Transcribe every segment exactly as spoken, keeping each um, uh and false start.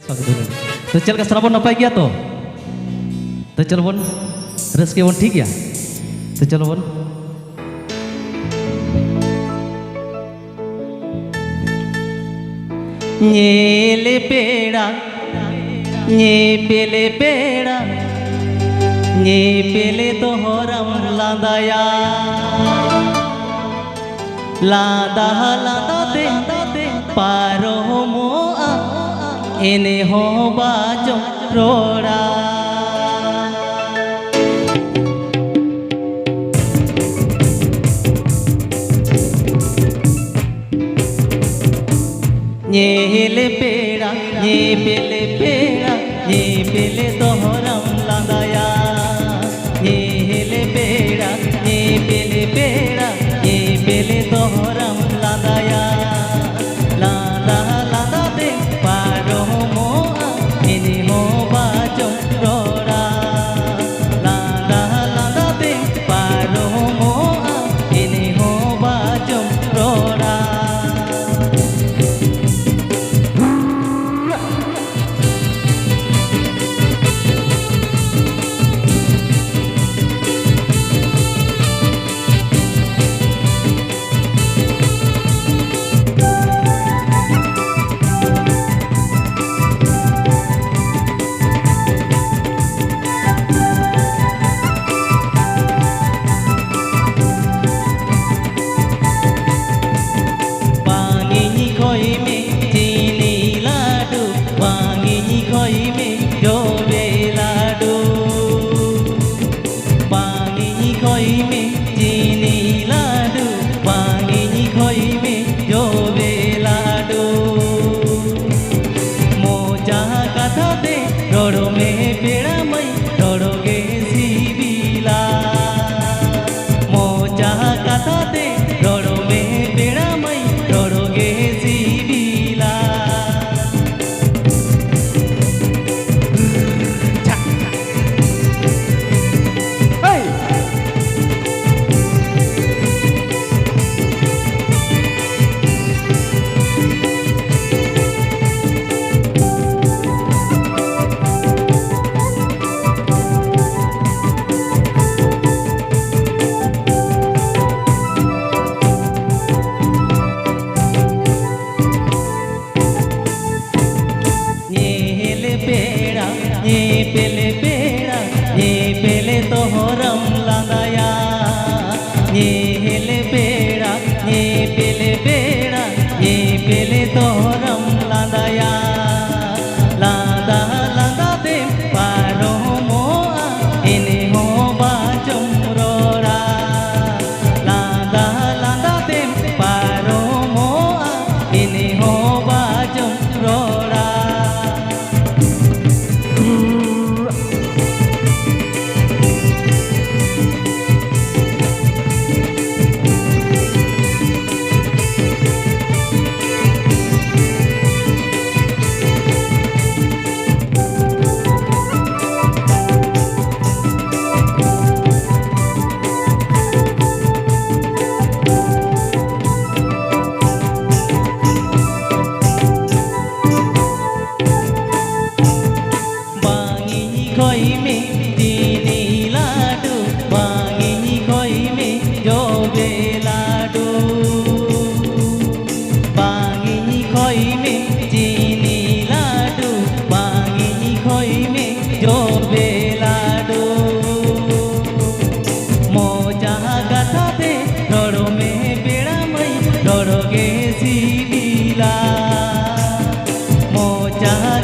ᱛᱚ ᱪᱮᱫ ᱞᱮᱠᱟ ᱥᱟᱱᱟᱢ ᱵᱚᱱ ᱱᱟᱯᱟᱭ ᱜᱮᱭᱟ ᱛᱚ? ᱛᱚ ᱪᱚᱞᱚ ᱵᱚᱱ ᱨᱟᱹᱥᱠᱟᱹᱭᱟ ᱵᱚᱱ, ᱴᱷᱤᱠ ᱜᱮᱭᱟ? ᱛᱚ ᱪᱚᱞᱚ ᱵᱚᱱ᱾ ᱧᱮᱞᱮ ᱯᱮᱲᱟ, ᱧᱮᱯᱮᱞᱮ ᱯᱮᱲᱟ, ᱧᱮᱯᱮᱞᱮ ᱫᱚᱦᱚᱨᱟᱢ ᱞᱟᱸᱫᱟᱭᱟ᱾ ᱞᱟᱸᱫᱟ ᱞᱟᱸᱫᱟ ᱛᱮ ᱯᱟᱨᱚᱢᱚᱜᱼᱟ ᱮᱱᱮ ᱦᱚᱸ ᱵᱟᱪᱚᱢ ᱨᱚᱲᱟ᱾ ᱧᱮᱞᱮ ᱯᱮᱲᱟ, ᱧᱮᱯᱮᱞᱮ ᱯᱮᱲᱟ, ᱧᱮᱯᱮᱞᱮ ᱫᱚᱦᱚᱨᱟᱢ ᱞᱟᱸᱫᱟᱭᱟ᱾ ᱧᱮᱞᱮ ᱯᱮᱲᱟ, ᱧᱮᱯᱮᱞᱮ ᱯᱮᱲᱟ, ᱧᱮᱯᱮᱞᱮ ᱫᱚᱦᱚᱨᱟᱢ ᱞᱟᱸᱫᱟᱭᱟ᱾ ᱞᱟᱸᱫᱟ ᱞᱟᱸᱫᱟ ᱛᱮ ᱯᱟᱨᱚᱢᱚᱜᱼᱟ ᱮᱱᱮ ᱦᱚᱸ ᱵᱟᱪᱚᱢ ᱨᱚᱲᱟ᱾ ᱞᱟᱸᱫᱟ ᱞᱟᱸᱫᱟ ᱛᱮ ᱯᱟᱨᱚᱢᱚᱜᱼᱟ ᱮᱱᱮ ᱦᱚᱸ ᱵᱟᱪᱚᱢ ᱨᱚᱲᱟ᱾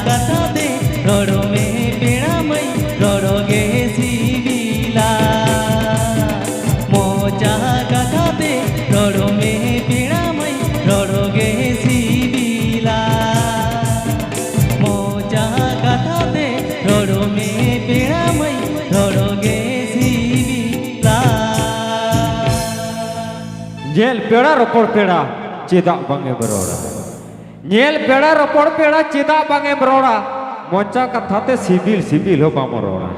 ᱠᱟᱛᱷᱟ ᱛᱮ ᱨᱚᱲ ᱢᱮ ᱯᱮᱲᱟ ᱢᱟᱹᱭ, ᱨᱚᱲ ᱜᱮ ᱥᱤᱵᱤᱞᱟ᱾ ᱢᱚᱪᱟ ᱠᱟᱛᱷᱟ ᱛᱮ ᱨᱚᱲ ᱢᱮ ᱯᱮᱲᱟ ᱢᱟᱹᱭ, ᱨᱚᱲ ᱜᱮ ᱥᱤᱵᱤᱞᱟ᱾ ᱢᱚᱪᱟ ᱠᱟᱛᱷᱟ ᱛᱮ ᱨᱚᱲ ᱢᱮ ᱯᱮᱲᱟ ᱢᱟᱹᱭ, ᱨᱚᱲ ᱜᱮ ᱥᱤᱵᱤᱞᱟ᱾ ᱧᱮᱞ ᱯᱮᱲᱟ ᱨᱚᱯᱚᱲ ᱯᱮᱲᱟ, ᱪᱮᱫᱟᱜ ᱵᱟᱝ ᱮᱢ ᱨᱚᱲᱟ? ᱧᱮᱞ ᱯᱮᱲᱟ ᱨᱚᱯᱚᱲ ᱯᱮᱲᱟ, ᱪᱮᱫᱟᱜ ᱵᱟᱝ ᱮᱢ ᱨᱚᱲᱟ? ᱢᱚᱪᱟ ᱠᱟᱛᱷᱟ ᱛᱮ ᱥᱤᱵᱤᱞ ᱥᱤᱵᱤᱞ ᱦᱚᱸ ᱵᱟᱢ ᱨᱚᱲᱟ᱾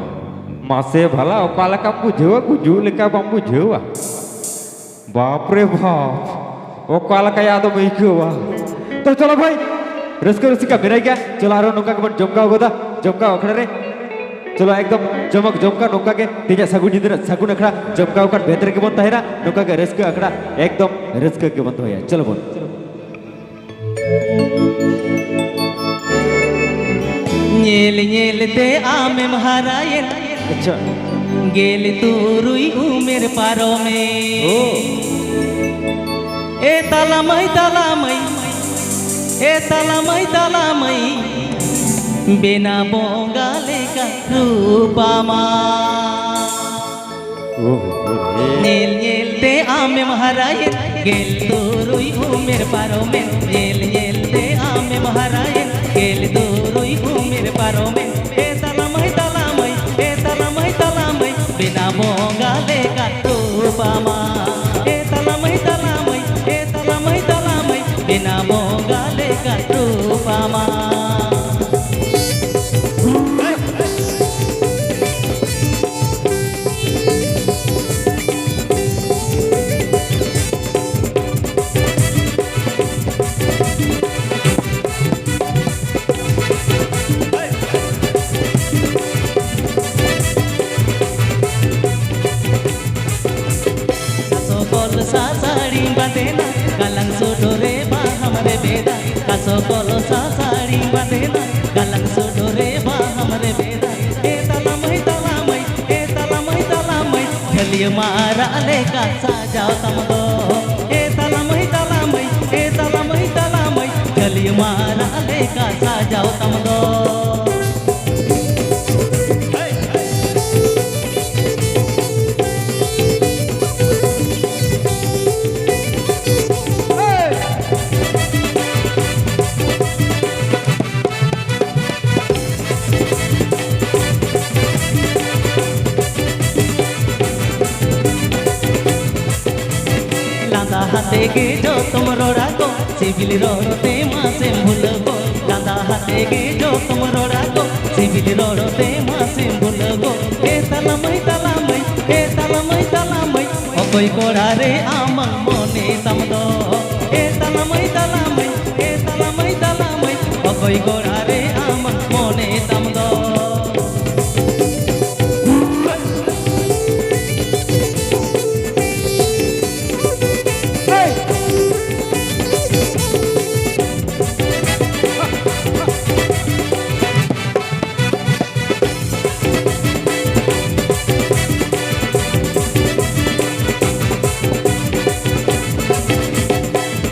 ᱢᱟᱥᱮ ᱵᱷᱟᱞᱟ, ᱚᱠᱟ ᱞᱮᱠᱟᱢ ᱵᱩᱡᱷᱟᱹᱣᱟ? ᱜᱩᱡᱩᱜ ᱞᱮᱠᱟ ᱵᱟᱢ ᱵᱩᱡᱷᱟᱹᱣᱟ? ᱵᱟᱯ ᱨᱮ ᱵᱟᱯ, ᱚᱠᱟ ᱞᱮᱠᱟ ᱟᱫᱚᱢ ᱟᱹᱭᱠᱟᱹᱣᱟ? ᱛᱚ ᱪᱚᱞᱚ ᱵᱷᱟᱭ, ᱨᱟᱹᱥᱠᱟᱹ ᱨᱩᱥᱤᱠᱟ ᱢᱮᱱᱟᱭ ᱜᱮᱭᱟ, ᱪᱚᱞᱚ ᱟᱨᱚ ᱱᱚᱝᱠᱟ ᱜᱮᱵᱚᱱ ᱡᱚᱢᱠᱟᱣ ᱜᱚᱫᱟ, ᱡᱚᱢᱠᱟᱣ ᱟᱠᱷᱲᱟ ᱨᱮ᱾ ᱪᱚᱞᱚ ᱮᱠᱫᱚᱢ ᱡᱚᱢᱚᱠ ᱡᱚᱢᱠᱟᱣ ᱱᱚᱝᱠᱟ ᱜᱮ ᱛᱮᱦᱮᱧᱟᱜ ᱥᱟᱹᱜᱩᱱ ᱧᱤᱫᱟᱹ ᱨᱮᱱᱟᱜ ᱥᱟᱹᱜᱩᱱ ᱟᱠᱷᱲᱟ ᱡᱚᱢᱠᱟᱣ ᱟᱠᱟᱱ ᱵᱷᱮᱫ ᱨᱮᱜᱮ ᱵᱚᱱ ᱛᱟᱦᱮᱱᱟ, ᱱᱚᱝᱠᱟ ᱜᱮ ᱨᱟᱹᱥᱠᱟᱹ ᱟᱠᱷᱲᱟ ᱮᱠᱫᱚᱢ ᱨᱟᱹᱥᱠᱟᱹ ᱜᱮᱵᱚᱱ ᱫᱚᱦᱚᱭᱟ᱾ ᱪᱚᱞᱚ ᱵᱚᱱ᱾ ᱧᱮᱞ ᱧᱮᱞ ᱛᱮ ᱟᱢᱮᱢ ᱦᱟᱨᱟᱭᱮᱱ, ᱟᱪᱪᱷᱟ᱾ ᱜᱮᱞ ᱛᱩᱨᱩᱭ ᱩᱢᱮᱨ ᱯᱟᱨᱚᱢᱮ᱾ ᱳ᱾ ᱮ ᱛᱟᱞᱟ ᱢᱟᱹᱭ, ᱛᱟᱞᱟ ᱢᱟᱹᱭ, ᱮ ᱛᱟᱞᱟ ᱢᱟᱹᱭ, ᱛᱟᱞᱟ ᱢᱟᱹᱭ, ᱵᱮᱱᱟ ᱵᱚᱸᱜᱟ ᱞᱮᱠᱟ ᱨᱩᱯ ᱟᱢᱟ᱾ ᱳ ᱦᱳ ᱦᱳ ᱨᱮ᱾ ᱧᱮᱞ ᱧᱮᱞ ᱛᱮ ᱟᱢᱮᱢ ᱦᱟᱨᱟᱭᱮᱱ, ᱜᱮᱞ ᱛᱩᱨᱩᱭ ᱩᱢᱮᱨ ᱯᱟᱨᱚᱢᱮᱱ᱾ ᱧᱮᱞ ᱧᱮᱞ ᱛᱮ ᱟᱢᱮᱢ ᱦᱟᱨᱟᱭᱮᱱ, ᱜᱮᱞ ᱛᱩᱨᱩᱭ ᱩᱢᱮᱨ ᱯᱟᱨᱚᱢᱮᱱ᱾ ᱮ ᱛᱟᱞᱟ ᱢᱟᱹᱭ, ᱛᱟᱞᱟ ᱢᱟᱹᱭ, ᱮ ᱛᱟᱞᱟ ᱢᱟᱹᱭ, ᱛᱟᱞᱟ ᱢᱟᱹᱭ, ᱵᱮᱱᱟ ᱵᱚᱸᱜᱟ ᱞᱮᱠᱟ ᱨᱩᱯ ᱟᱢᱟ᱾ ᱮ ᱛᱟᱞᱟ ᱢᱟᱹᱭ, ᱛᱟᱞᱟ ᱢᱟᱹᱭ, ᱮ ᱛᱟᱞᱟ ᱢᱟᱹᱭ, ᱛᱟᱞᱟ ᱢᱟᱹᱭ, ᱵᱮᱱᱟ ᱵᱚᱸᱜᱟ ᱞᱮᱠᱟ ᱨᱩᱯ ᱟᱢᱟ᱾ ᱠᱟᱥᱚ ᱠᱚᱞᱥᱟ ᱥᱟᱹᱲᱤᱢ ᱵᱟᱸᱫᱮᱱᱟ, ᱜᱟᱞᱟᱝ ᱥᱩᱰᱚ ᱨᱮ ᱵᱟᱦᱟᱢ ᱨᱮᱵᱮᱫᱟ᱾ ᱠᱟᱥᱚ ᱠᱚᱞᱥᱟ ᱥᱟᱹᱲᱤᱢ ᱵᱟᱸᱫᱮᱱᱟ, ᱜᱟᱞᱟᱝ ᱥᱩᱰᱚ ᱨᱮ ᱵᱟᱦᱟᱢ ᱨᱮᱵᱮᱫᱟ᱾ ᱮ ᱛᱟᱞᱟ ᱢᱟᱹᱭ, ᱛᱟᱞᱟ ᱢᱟᱹᱭ, ᱮ ᱛᱟᱞᱟ ᱢᱟᱹᱭ, ᱛᱟᱞᱟ ᱢᱟᱹᱭ, ᱡᱷᱟᱹᱞᱤᱭᱟᱹ ᱢᱟᱨᱟᱜ ᱞᱮᱠᱟ ᱥᱟᱡᱟᱣ ᱛᱟᱢ ᱫᱚ᱾ ᱮ ᱛᱟᱞᱟ ᱢᱟᱹᱭ, ᱛᱟᱞᱟ ᱢᱟᱹᱭ, ᱮ ᱛᱟᱞᱟ ᱢᱟᱹᱭ, ᱛᱟᱞᱟ ᱢᱟᱹᱭ, ᱡᱷᱟᱹᱞᱤᱭᱟᱹ ᱢᱟᱨᱟᱜ ᱞᱮᱠᱟ ᱥᱟᱡᱟᱣ ᱛᱟᱢ ᱫᱚ᱾ ᱞᱟᱸᱫᱟ ᱦᱟᱛᱮ ᱜᱮ ᱡᱚᱛᱚᱢ ᱨᱚᱲᱟ ᱜᱚ, ᱥᱤᱵᱤᱞ ᱨᱚᱲ ᱛᱮ ᱢᱟᱥᱮᱢ ᱵᱷᱩᱞᱟᱹ ᱜᱚ᱾ ᱞᱟᱸᱫᱟ ᱦᱟᱛᱮ ᱜᱮ ᱡᱚᱛᱚᱢ ᱨᱚᱲᱟ ᱜᱚ, ᱥᱤᱵᱤᱞ ᱨᱚᱲ ᱛᱮ ᱢᱟᱥᱮᱢ ᱵᱷᱩᱞᱟᱹ ᱜᱚ᱾ ᱮ ᱛᱟᱞᱟ ᱢᱟᱹᱭ, ᱛᱟᱞᱟ ᱢᱟᱹᱭ, ᱮ ᱛᱟᱞᱟ ᱢᱟᱹᱭ, ᱛᱟᱞᱟ ᱢᱟᱹᱭ, ᱚᱠᱚᱭ ᱠᱚᱲᱟ ᱨᱮ ᱟᱢᱟᱜ ᱢᱚᱱᱮ ᱛᱟᱢ ᱫᱚ? ᱮ ᱛᱟᱞᱟ ᱢᱟᱹᱭ, ᱛᱟᱞᱟ ᱢᱟᱹᱭ, ᱮ ᱛᱟᱞᱟ ᱢᱟᱹᱭ, ᱛᱟᱞᱟ ᱢᱟᱹᱭ, ᱚᱠᱚᱭ ᱠᱚᱲᱟ ᱨᱮ ᱟᱢᱟᱜ ᱢᱚᱱᱮ ᱛᱟᱢ ᱫᱚ?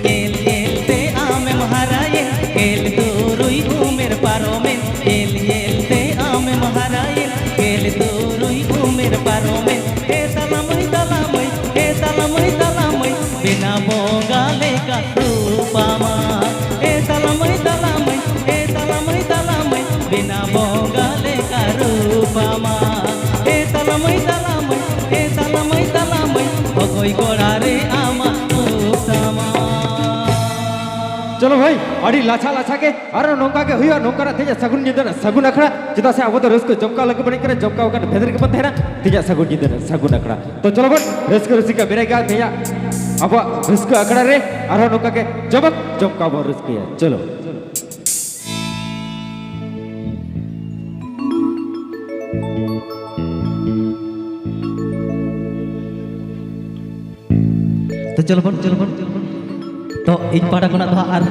ᱧᱮᱞ ᱧᱮᱞ ᱛᱮ ᱟᱢᱮᱢ ᱦᱟᱨᱟᱭᱮᱱ, ᱜᱮᱞ ᱛᱩᱨᱩᱭ ᱩᱢᱮᱨ ᱯᱟᱨᱚᱢᱮᱱ᱾ ᱧᱮᱞ ᱧᱮᱞ ᱛᱮ ᱟᱢᱮᱢ ᱦᱟᱨᱟᱭᱮᱱ, ᱜᱮᱞ ᱛᱩᱨᱩᱭ ᱩᱢᱮᱨ ᱯᱟᱨᱚᱢᱮᱱ᱾ ᱮ ᱛᱟᱞᱟ ᱢᱟᱹᱭ, ᱛᱟᱞᱟ ᱢᱟᱹᱭ, ᱮ ᱛᱟᱞᱟ ᱢᱟᱹᱭ, ᱛᱟᱞᱟ ᱢᱟᱹᱭ, ᱵᱮᱱᱟᱣ ᱵᱚᱸᱜᱟ ᱞᱮᱠᱟ ᱨᱩᱯ ᱟᱢᱟᱜ᱾ ᱮ ᱛᱟᱞᱟ ᱢᱟᱹᱭ, ᱛᱟᱞᱟ ᱢᱟᱹᱭ, ᱮ ᱛᱟᱞᱟ ᱢᱟᱹᱭ, ᱛᱟᱞᱟ ᱢᱟᱹᱭ, ᱵᱮᱱᱟᱣ ᱵᱚᱸᱜᱟ ᱞᱮᱠᱟ ᱨᱩᱯ ᱟᱢᱟᱜ᱾ ᱮ ᱛᱟᱞᱟ ᱢᱟᱹᱭ, ᱛᱟᱞᱟ ᱢᱟᱹᱭ, ᱮ ᱛᱟᱞᱟ ᱢᱟᱹᱭ, ᱛᱟᱞᱟ ᱢᱟᱹᱭ, ᱚᱠᱚᱭ ᱠᱚᱲᱟ ᱨᱮ ᱟᱢᱟᱜ ᱨᱩᱯ ᱛᱟᱢᱟ᱾ ᱪᱚᱞᱚ ᱵᱷᱟᱭ, ᱟᱹᱰᱤ ᱞᱟᱪᱷᱟ ᱞᱟᱪᱷᱟ ᱜᱮ ᱟᱨᱚ ᱱᱚᱝᱠᱟ ᱜᱮ ᱦᱩᱭᱩᱜᱼᱟ, ᱱᱚᱝᱠᱟᱱᱟᱜ ᱛᱮᱦᱮᱧᱟᱜ ᱥᱟᱹᱜᱩᱱ ᱧᱤᱫᱟᱹ ᱨᱮᱱᱟᱜ ᱥᱟᱹᱜᱩᱱ ᱟᱠᱷᱲᱟ᱾ ᱪᱮᱫᱟᱜ ᱥᱮ ᱟᱵᱚ ᱫᱚ ᱨᱟᱹᱥᱠᱟᱹ ᱡᱚᱢᱠᱟᱣ ᱞᱟᱹᱜᱤᱫ ᱵᱚᱱ ᱮᱱᱮᱡ ᱠᱟᱱᱟ, ᱡᱚᱢᱠᱟᱣ ᱟᱠᱟᱱ ᱵᱷᱮᱫ ᱨᱮᱜᱮ ᱵᱚᱱ ᱛᱟᱦᱮᱱᱟ᱾ ᱛᱮᱦᱮᱧᱟᱜ ᱥᱟᱹᱜᱩᱱ ᱧᱤᱫᱟᱹ ᱨᱮᱱᱟᱜ ᱥᱟᱹᱜᱩᱱ ᱟᱠᱷᱲᱟ᱾ ᱛᱚ ᱪᱚᱞᱚ ᱵᱚᱱ ᱨᱟᱹᱥᱠᱟᱹ ᱨᱩᱥᱤᱠᱟ ᱵᱮᱨᱮᱜᱟ ᱛᱮᱦᱮᱧᱟᱜ ᱟᱵᱚᱣᱟᱜ ᱨᱟᱹᱥᱠᱟᱹ ᱟᱠᱷᱲᱟ ᱨᱮ ᱟᱨᱦᱚᱸ ᱱᱚᱝᱠᱟ ᱜᱮ ᱡᱚᱢᱚᱠ ᱡᱚᱢᱠᱟᱣ ᱵᱚᱱ ᱨᱟᱹᱥᱠᱟᱹᱭᱟ᱾ ᱪᱚᱞᱚ᱾ ᱛᱚ ᱪᱚᱞᱚ ᱵᱚᱱ, ᱪᱚᱞᱚ ᱵᱚᱱ᱾ ᱛᱚ ᱤᱧ ᱯᱟᱦᱴᱟ ᱠᱷᱚᱱᱟᱜ ᱫᱚ ᱦᱟᱸᱜ ᱟᱨ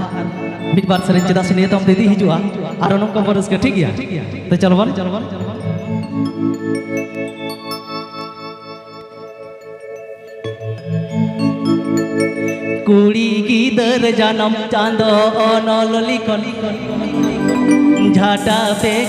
ᱢᱤᱫ ᱵᱟᱨ ᱥᱮᱨᱮᱧ, ᱪᱮᱫᱟᱜ ᱥᱮ ᱱᱤᱭᱟᱹ ᱛᱟᱭᱚᱢ ᱫᱤᱫᱤ ᱦᱤᱡᱩᱜᱼᱟ, ᱟᱨᱚ ᱱᱚᱝᱠᱟ ᱵᱚᱱ ᱨᱟᱹᱥᱠᱟᱹ, ᱴᱷᱤᱠ ᱜᱮᱭᱟ? ᱛᱚ ᱪᱚᱞᱚ ᱵᱚᱱ, ᱪᱚᱞᱚ ᱵᱚᱱ, ᱪᱚᱞᱚ ᱵᱚᱱ᱾ ᱠᱩᱲᱤ ᱜᱤᱫᱟᱹᱨ ᱡᱟᱱᱟᱢ ᱪᱟᱸᱫᱚ ᱚᱱᱚᱞ ᱞᱤᱠᱷᱚᱱ ᱡᱷᱟᱴᱟ ᱵᱮᱜᱚᱨ